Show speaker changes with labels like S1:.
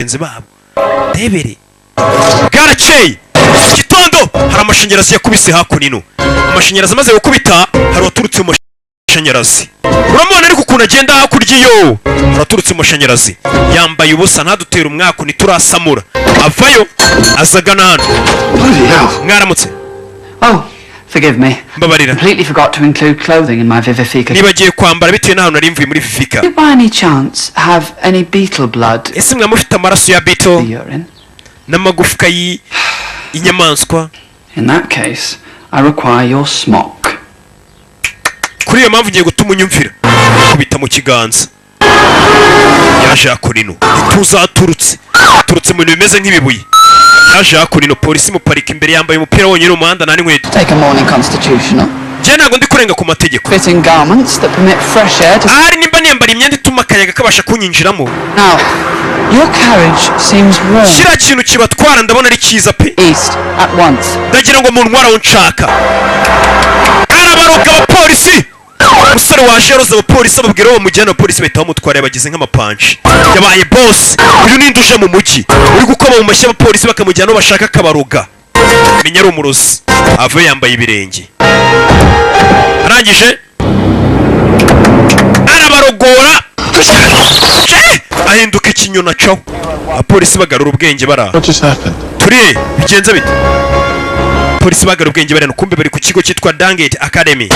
S1: Bagenzi babo ndebere. Bwarakeye gitondo, hari amashanyarazi yakubise hakuno. Amashanyarazi amaze gukubita, hari uwaturutse mu mashanyarazi. Uramubona ariko ukuntu agenda hakurya iyo, hari uwaturutse mu mashanyarazi yambaye ubusa. Ntadutere umwaku, ntiturasamura. Avayo azagana hano.
S2: Bloody hell.
S1: Mwaramutse.
S3: Oh, forgive me.
S1: Mbabarira.
S3: Completely forgot to include clothing in my Vivifica.
S1: Nibagiye kwambara bitewe n'ahantu nari mvuye muri Vivika.
S3: Do you by any chance have any beetle blood
S1: Ese mwaba mufite amaraso ya beetle
S3: in the urine?
S1: n'amagufwa y'inyamaswa?
S3: In that case, I require your smock.
S1: Kuri iyo mpamvu ngiye gutuma unyumvira. Kubita mu kiganza, yaje hakuno. Ntituzaturutse, turutse mu bintu bimeze nk'ibibuye. Yaje hakuno, polisi imuparika imbere, yambaye umupira wonyine mu muhanda, nta n'inkweto.
S3: Take a morning constitutional.
S1: Njye ntabwo ndi kurenga ku mategeko.
S3: Fitting garments that permit fresh air to.
S1: Ahari nimba niyambara imyenda ituma akayaga kabasha kunyinjiramo.
S3: Now, your carriage seems warm.
S1: Kiriya kintu kibatwara ndabona ari cyiza pe.
S3: East, at once.
S1: Ndagira ngo muntware aho nshaka. Arabaroga abapolisi. Umusore waje yaroze abapolisi, ababwira aho bamujyana. Abapolisi bahita bamutwara, yabagize nk'amapanshi, yabaye boss. Uyu ninde uje mu mujyi uri gukoma mu mashyi abapolisi bakamujyana aho bashaka akabaroga? Menya ari umurozi. Ave yambaye ibirenge, arangije arabarogora. Ce! Ahinduka ikinyoni acaho. Abapolisi bagarura ubwenge baraha.
S2: What just happened?
S1: Turi bigenze bite? Polisi bagarura ubwenge bareno, kumbe bari ku kigo cyitwa Dangate Academy.